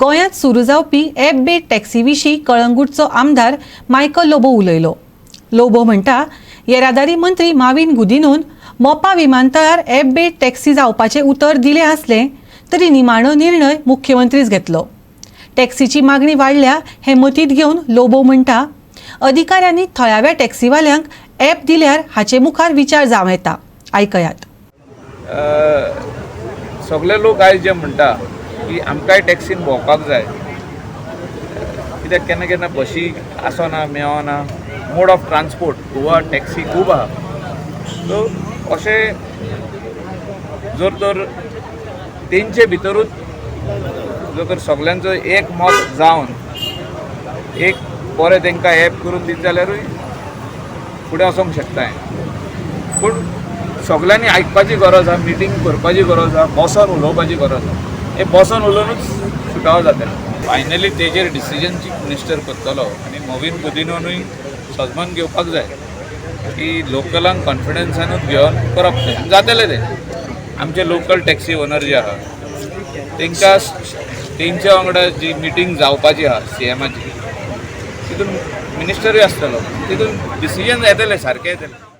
गोंयांत सुरू जावपी एप बेड टॅक्सी विशीं कळंगूटचो आमदार मायकल लोबो उलयलो. लोबो म्हणटा, येरादारी मंत्री माविन गुदिनोन मोपा विमानतळार एप बेड टॅक्सी जावपाचें उतर दिलें आसलें तरी निमाणो निर्णय मुख्यमंत्रीच घेतलो. टॅक्सीची मागणी वाडल्या हें मतींत घेवन लोबो म्हणटा, अधिकाऱ्यांनी थळाव्या टॅक्सीवाल्यांक ॲप दिल्यार हाचे मुखार विचार जावं येता. आयकयात. सगळे लोक आयज जे म्हणटा की आमकांय टॅक्सीन भोंवपाक जाय, कित्याक केन्ना केन्ना बशी आसना, मेळना. Mode of transport Goa taxi खूब आहा. सो अशें जर तर तेंचे भितरूच जर तर सगल्यांचो एक मत जावन एक बरें तांकां एप करून दित जाल्यारूय फुडें वचोंक शकता हें. पूण सगल्यांनी आयकपाची गरज आहा, मिटींग करपाची गरज आहा, बसोन उलोवपाची गरज आहा. हें बसोन उलोवनूच सुटावो जातलो. फायनली तेजेर डिसिजन चीफ मिनिस्टर करतलो आनी मोविन गुदिनोनूय सजमान घेवपाक जाय की लोकलांक कॉन्फिडन्सानूच घेवन करप तें जातलें. तें आमचे लोकल टॅक्सी ओनर जे आहा, तेंकां तेंच्या वांगडा जी मिटींग जावपाची आहा सीएमाची, तितून मिनिस्टरूय आसतलो, तितून डिसिजन येतलें, सारकें येतलें.